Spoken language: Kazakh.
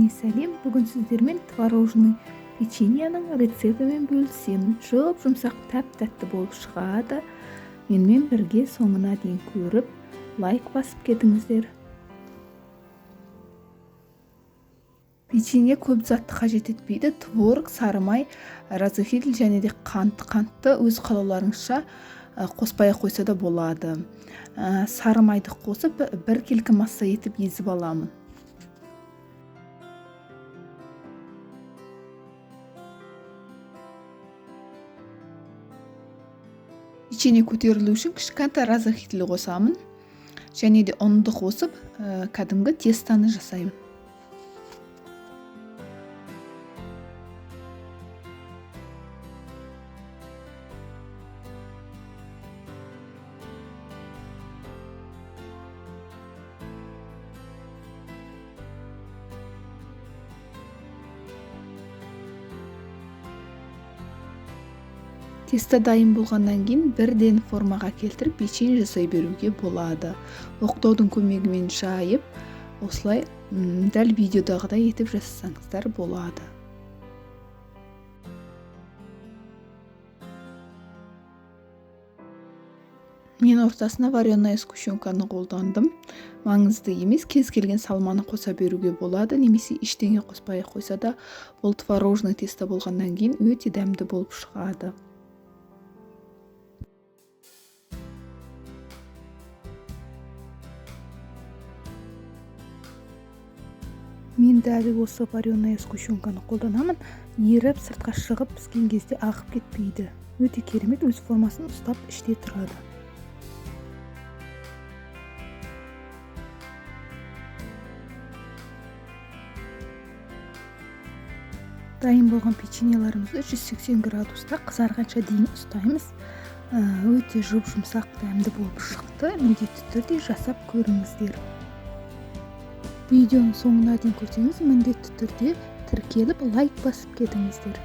Бәріне сәлем! Бүгін сіздермен творожный печеньенің рецептімен бөлісемін. Жұп-жұмсақ, тәп-тәтті болып шығады. Менімен бірге соңына дейін көріп, лайк басып кетіңіздер. Печенье көп затты қажет етпейді. Творог, сары май, разрыхлитель және де қант. Қантты өз қалауларыңызша қоспай қойса да болады. Сары майды қосып, біркелкі масса етіп езіп аламын. Печенье көтерілу үшін кішкентай разрыхлитель қосамын. Және де ұнды қосып, кәдімгі тестаны жасаймын. Тесто дайын болғаннан кейін бірден формаға келтіріп печенье жасай беруге болады. Оқтаудың көмегімен жайып, осылай дәл видеодағыдай етіп жасасаңыздар болады. Мен ортасына вареная сгущенканы қолдандым. Маңызды емес, кез келген салманы қоса беруге болады, немесе ештеңе қоспай қойса да, бұл творожный тесто болғаннан кейін өте дәмді болып шығады. Мен дәл осы вареная сгущенканы қолданамын. Еріп сыртқа шығып піскен кезде ағып кетпейді. Өте керемет, өз формасын ұстап іште тұрады. Дайын болған печеньелерімізді 180 градуста қызарғанша дейін ұстаймыз. Өте жұп-жұмсақ, дәмді болып шықты. Міндетті түрде жасап көріңіздер. Видеоның соңына дейін көрсеңіз, міндетті түрде тіркеліп, лайк басып кетіңіздер.